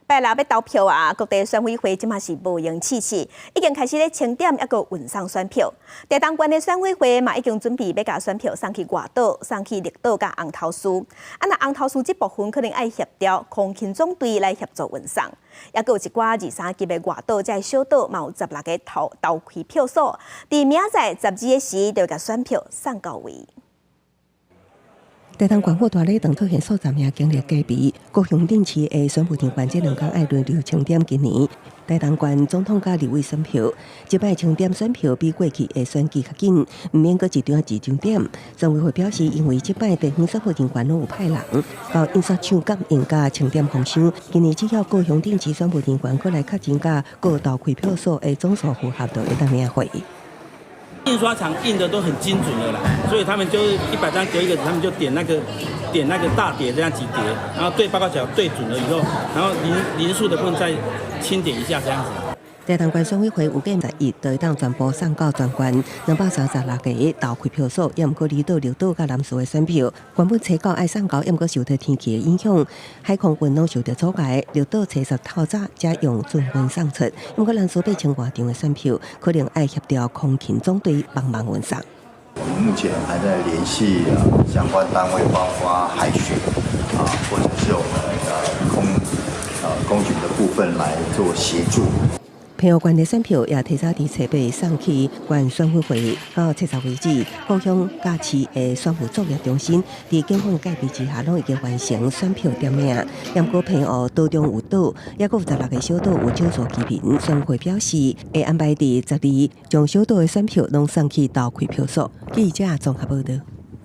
拜六欲投票啊，各地選委會這馬是無閒試試，已經開始咧清點抑閣運送選票。台東縣的選委會嘛已經準備欲共選票送去外島、送去綠島佮紅頭嶼。啊，若紅頭嶼這部分可能愛協調空勤總隊來協助運送。抑閣有一寡二三級的外島這小島，嘛有16個投開票所，佇明仔載12個時就共選票送到位。台東縣府大禮堂出現數十名警力戒備，各鄉鎮市的選務人員這兩工愛輪流清點今年台東縣總統佮立委選票。這擺清點選票比過去的選舉較緊，毋免閣一張一張點。選委會表示，因為這擺地方選務人員攏有派人到印刷廠感應佮清點封箱，今年只要各鄉鎮市選務人員閣來確認佮各投開票所的總數符合，就會當領回。印刷廠印的都很精準的啦，所以他們就是100張隔一個，他們就點那個大疊這樣幾疊，然後對報告表對準了以後，然後零數的部分再清點一下這樣子。台東縣選委會預計11就會當全部送到全縣236個投開票所，也毋過離島、綠島佮南勢的選票，原本初九愛送交，也毋過受到天氣的影響，海空運攏受到阻礙，綠島初十透早才用船運送出，毋過南勢8000外張的選票，可能愛協調空勤總隊幫忙運送。我們目前還在聯繫相關單位，包括海巡啊，或者是我們的空軍的部分來做協助。澎湖縣的選票也提早佇初八送去縣選委會，到初十為止，各鄉佮市的選務作業中心，佇警方戒備之下，攏已經完成選票點名。毋過澎湖島中有島，抑閣有16個小島有少數居民，選委會表示會安排佇12將小島的選票攏送去投開票所。記者綜合報導。